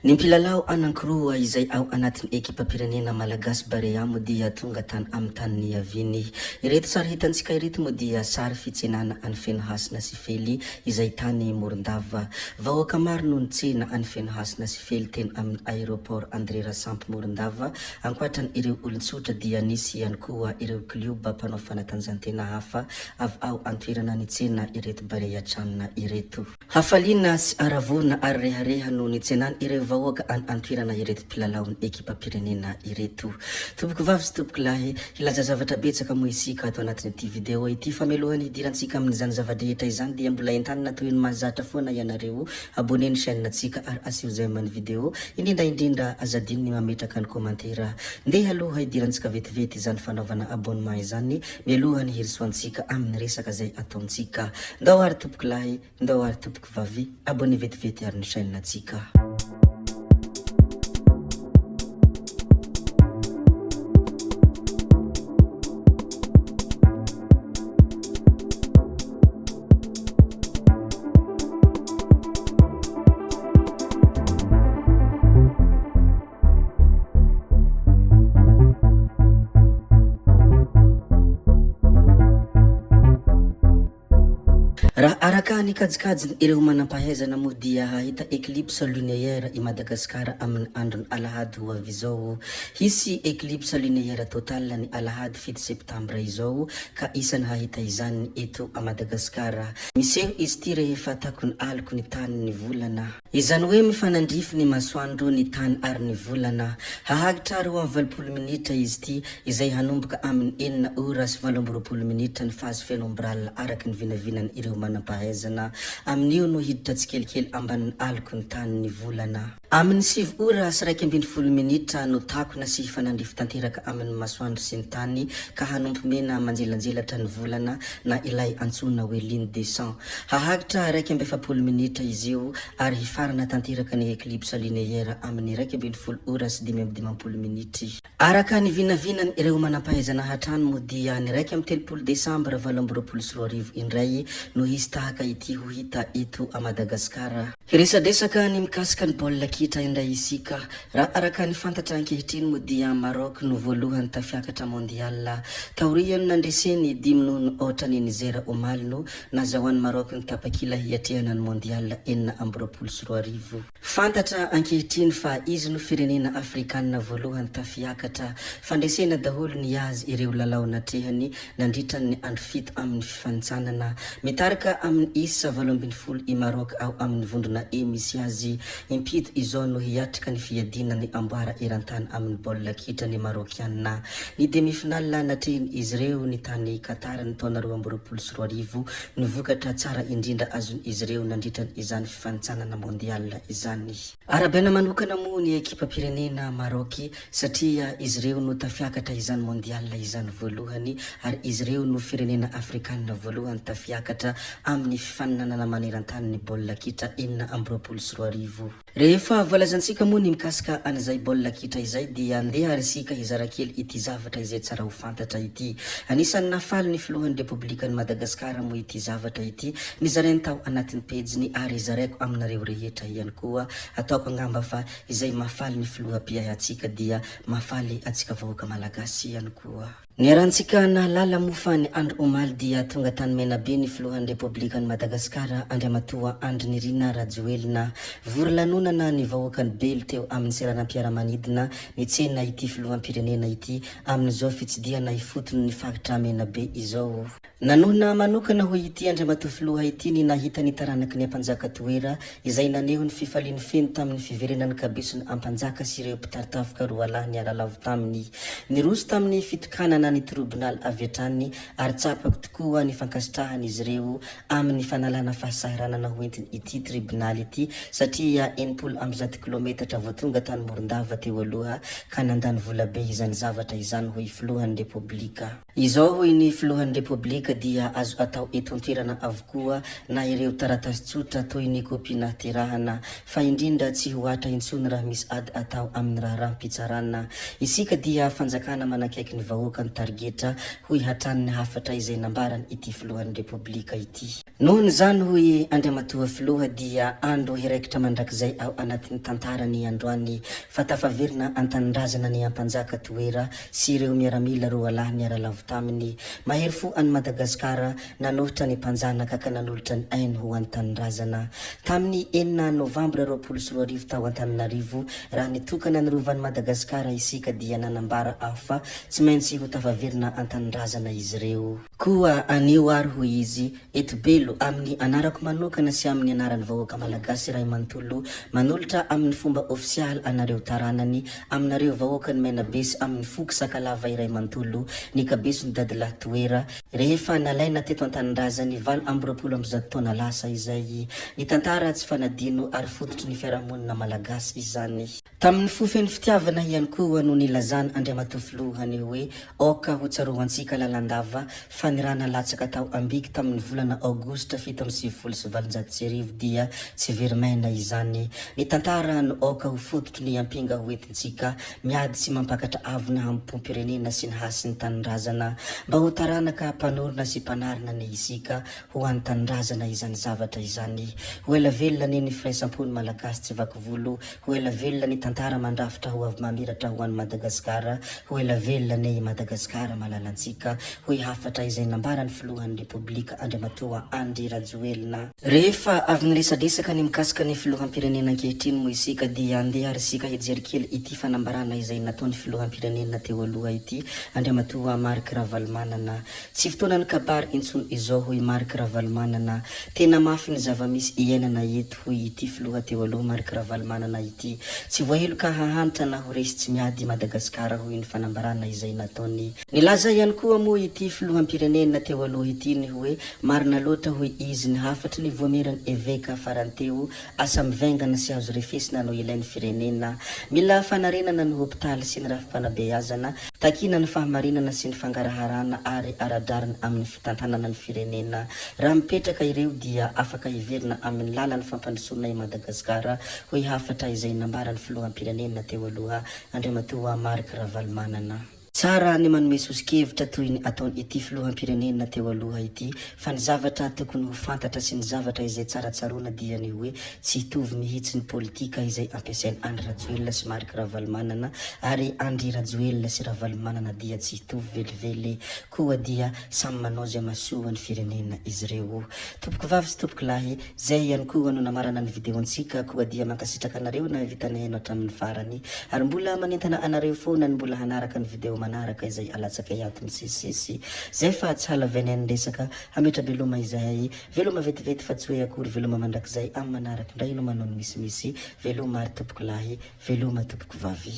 Ny mpilalao anankiroa izay ao anatin'ny ekipam-pirenena malagasy Barea moa dia tonga tany amin'ny tany niaviany. Ireto sary hitantsika ireto moa dia sary fitsenana an'i Fenohasina sy Fely izay tany Morondava. Vahoaka maro no nitsena an'i Fenohasina sy Fely teny amin'ny Aéroport André Rasampy Morondava. Ankoatran' ireo olon-tsotra dia nisy ihany koa ireo klioba mpanao fanatanjahantena hafa avy ao an-toerana nitsena ireto Barea Chan ireto. Hafaliana sy haravoana ary rehareha no nitsenan ireo vahoaka any an-toerana ireto mpilalaon'ny ekipam-pirenena ireto. Tompokovavy sy tompokolahy, hilaza zavatra betsaka moa isika ato anatin'ity video ity fa mialohan'ny hidirantsika amin'izany zava-drehetra izany dia mbola entanina toy ny mahazatra foana ianareo abonner ny chaîne-ntsika ary asio j'aime ny video, indrindra indrindra aza adino ny mametraka ny commentaire. Ndeha aloha hidirantsika vetivety izany fanaovana abonnement izany mialohan'ny hirosoantsika amin'ny resaka izay ataontsika. Ndao ary tompokolahy, ndao ary tompokovavy, abonné vetivety ary ny chaîne tsika. Raha araka ny kajikajin' ireo manam-pahaizana moa dia hahita eclipse lunéaire i Madagasikara amin'ny andron'ny alahady ho avy izao. Hisy eclipse lunéaire totale ny alahady fito septambra izao ka isan'ny hahita izany ny eto Madagasikara. Miseho izy ity rehefa takon'ny aloky ny tany ny volana. Izany hoe mifanandrify ny masoandro, ny tany ary ny volana. Haharitra 82 minitra izy ity, izay hanomboka amin'ny enina ora sy 28 minitra ny phase phénombrale araka ny vinavinan' ireo manam-pahaizana. Amin'io no hiditra tsikelikely ambanin'ny aloky ny tany ny volana. Amin'ny sivy ora sy 11 minitra no takona sy hifanandrify tanteraka amin'ny masoandro sy ny tany ka hanompo mena manjelanjelatra ny volana na ilay antsoina hoe ligne de sang. Haharitra 41 minitra izy io ary hifarana tanteraka ny eklipsa linéaire amin'ny 11 ora sy 55 minitry. Araka ny vinavinan' ireo manampahaizana hatrany moa dia ny 31 desambra 2028 indray no hisy tahaka ity ho hita eto a Madagasikara. Hiresadresaka ny mikasika ny baolina kitra indray isika. Raha araka ny fantatra ankehitriny moa dia Maroc no voalohany tafiakatra Mondial. Taorian'ny nandreseny dimy noho ny aotra an'i Niger omaly no nazahoan'i Maroc ny tapakila hiatrehana ny Mondial 2026. Fantatra ankehitriny fa izy no firenena afrikanina voalohany tafiakatra. Fandresena daholo ny azy ireo lalao natrehany nandritra ny andro fito amin'ny fifanintsanana. Mitarika amin'ny isa 18 i Maroc ao amin'ny vondrona E misy azy. Impito izao no hiatrika ny fiadiana ny amboara eran-tany amin'ny baolina kitra ny Marokiana. Ny demi-finale natrehin'izy ireo ny tany Qatar ny taona 2022 no vokatra tsara indrindra azon'izy ireo nandritra izany fifanintsanana mondial izany. Arahabaina manokana moa ny ekipam-pirenena Maroc satria izy ireo no tafiakatra izany mondial izany voalohany ary izy ireo no firenena afrikanina voalohany tafiakatra amin'ny fifaninanana maneran-tany ny baolina kitra 2026. Rehefa voalazantsika moa ny mikasika an'izay baolina kitra izay dia ndeha ary isika hizara kely ity zavatra izay tsara ho fantatra ity. Anisan'ny nahafaly ny filohan'ny Repoblikan'i Madagasikara moa ity zavatra ity nizarainy tao anatin'ny pejiny ary zaraiko aminareo rehetra ihany koa. Ataoko angamba fa izay mahafaly ny filoha mpiahy antsika dia mahafaly antsika vahoaka malagasy ihany koa. Niarahantsika nahalala moa fa ny andro omaly dia tonga tany Menabe ny filohan'ny Repoblikan'i Madagasikara Andriamatoa Andry Nirina Rajoelina. Vory lanonana ny vahoakan'i Belo teo amin'ny seranam-piaramanidina nitsena ity filoham-pirenena ity amin'izao fitsidihana ifotony ny faritra Menabe izao. Nanohina manokana hoy ity Andriamatoa Filoha ity ny nahita ny taranaky ny Ampanjaka Toera izay naneho ny fifaliany feno tamin'ny fiverenan'ny kabeson'ny Ampanjaka sy ireo mpitari-tafika roalahy niara-lavo taminy. Niroso tamin'ny fitokanana ny tribonaly avy hatrany ary tsapako tokoa ny fankasitrahan'izy ireo amin'ny fanalana fahasahiranana ho entiny ity tribonaly ity satria 160 kilaometatra vao tonga tany Morondava teo aloha ka nandany volabe izany zavatra izany hoy Filohan'ny Repoblika. Izao hoy ny Filohan'ny Repoblika dia azo atao eto an-toerana avokoa na ireo taratasy tsotra toy ny kopia nahaterahana fa indrindra tsy ho atra intsony raha misy ady atao amin'ny raharaham-pitsarana. Isika dia fanjakana manakaiky ny vahoakany. tarigetra, hoy hatrany ny hafatra izay nambaran ity filohan'ny Repoblika ity. Nohon'izany, hoy Andriamatoa Filoha, dia andro hiraikitra mandrakizay ao anatin'ny tantara ny androany fa tafaverina an-tanindrazana ny Ampanjaka Toera sy ireo miaramila roalahy niara-lavo taminy. Mahery fo an'i Madagasikara, nanohitra ny mpanjanaka ka nanolotra ny ainy ho an'ny tanindrazana. Tamin'ny enina novambra 2020 tao Antananarivo, raha nitokana ny Rovan'i Madagasikara isika dia nanambara aho fa tsy maintsy ho tafaverina an-tanindrazana izy ireo. Koa anio ary, hoy izy, eto Belo, amin'ny anarako manokana sy amin'ny anaran'ny vahoaka malagasy iray manontolo, manolotra amin'ny fomba ofisialy anareo taranany, aminareo vahoakan'i Menabe sy amin'ny foko Sakalava iray manontolo, ny kabeson'i Dadilahy Toera, Rehefa nalaina teto an-tanindrazany 128 taona lasa izay, ny tantara tsy fanadino ary fototry ny fiarahamonina malagasy izany. Tamin'ny fo feno fitiavana ihany koa no nilazan' Andriamatoa Filoha ny hoe aoka ho tsaroantsika lalandava fa ny rà nalatsaka tao Ambiky tamin'ny volana aogositra 1897 dia tsy very maina izany. Ny tantara no aoka ho fototry ny ampinga ho entintsika miady sy mampakatra avo ny hambom-pirenena sy ny hasin'ny tanindrazana. Mba ho taranaka mpanorina sy mpanarina anie isika ho an'ny tanindrazana izany zavatra izany. Ho ela velona anie ny firaisam-pon'ny Malagasy tsy vaky volo, ho ela velona ny tantara mandrafitra ho avy mamiratra ho an'i Madagasikara, ho ela velona anie i Madagasikara malalantsika, hoy hafatra izay nambaran'ny filohan'ny Repoblika Andriamatoa Andry Rajoelina. Rehefa avy niresadresaka ny mikasika ny filoham-pirenena ankehitriny moa isika dia andeha ary isika hijery kely ity fanambarana izay nataon'ny filoham-pirenena teo aloha ity, Andriamatoa Marc Ravalomanana. Tsy fotoanan'ny kabary intsony izao hoy Marc Ravalomanana. Tena mafy ny zava-misy iainana eto hoy ity filoha teo aloha Marc Ravalomanana ity. Tsy voaheloka hahantra na ho resy tsy miady i Madagasikara hoy ny fanambarana izay nataony. Nilaza ihany koa moa ity filoham-pirenena teo aloha ity ny hoe Marina loatra hoy izy ny hafatry ny voamieran'ny Eveka farany teo, asa mivaingana sy azo refesina no ilain'ny firenena. Mila fanarenana ny hopitaly sy ny rafi-panabeazana, takiana ny fahamarinana sy ny fangaraharana ary ara-drariny amin'ny fitantanana ny firenena. Raha mipetraka ireo dia afaka hiverina amin'ny lalan'ny fampandrosoana i Madagasikara, hoy hafatra izay nambaran'ny filoham-pirenena teo aloha, Andriamatoa Marc Ravalomanana. Tsara ny manome soso-kevitra toy ny ataon'ity filoham-pirenena teo aloha ity fa ny zavatra tokony ho fantatra sy ny zavatra izay tsara tsaroana dia ny hoe tsy hitovy mihitsy ny politika izay ampiasain'i Andry Rajoelina sy Marc Ravalomanana ary Andry Rajoelina sy Ravalomanana dia tsy hitovy velively koa dia samy manao izay mahasoa ny firenena izy ireo. Tompokovavy sy tompokolahy, Zay ihany koa no namarana ny video-ntsika koa dia mankasitraka anareo nahavita nihaino hatramin'ny farany ary mbola manentana anareo foana ny mbola hanaraka ny video manaraka izay alatsakay ato misesisesy zay fa tsy halavainay ny resaka hametra-beloma izahay veloma vetivety fa tsy hoe akory veloma mandrakizay amin'ny manaraka indray no manao ny misimisy veloma ary tompoko lahy veloma tompoko vavy.